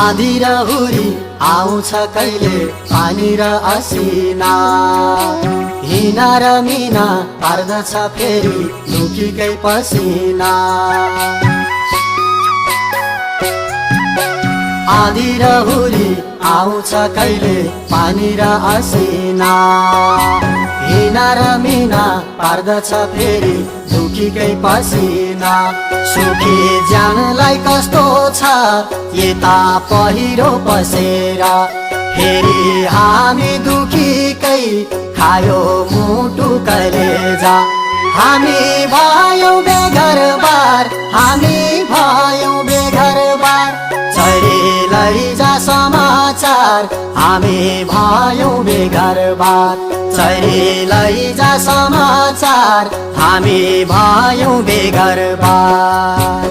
आँधी र हुरी आउँछ कहिले पानी र असिना हिना र मिना पार्दछ फेरि लुकीकै पसिना आँधी र हुरी आउँछ कहिले पानी र असिना हिना र मिना पार्दछ फेरि दुखीकै पसिना सुखी ज्यानलाई कस्तो छ यता पहिरो पसेर फेरि हामी दुखीकै खायो मुटु कलेजा हामी भयौं बेघरबार हामी भयौं बेघरबार चरी लैजा समाचार हामी भयौं बेघरबार चरी लैजा समाचार हामी भयौं बेघरबार।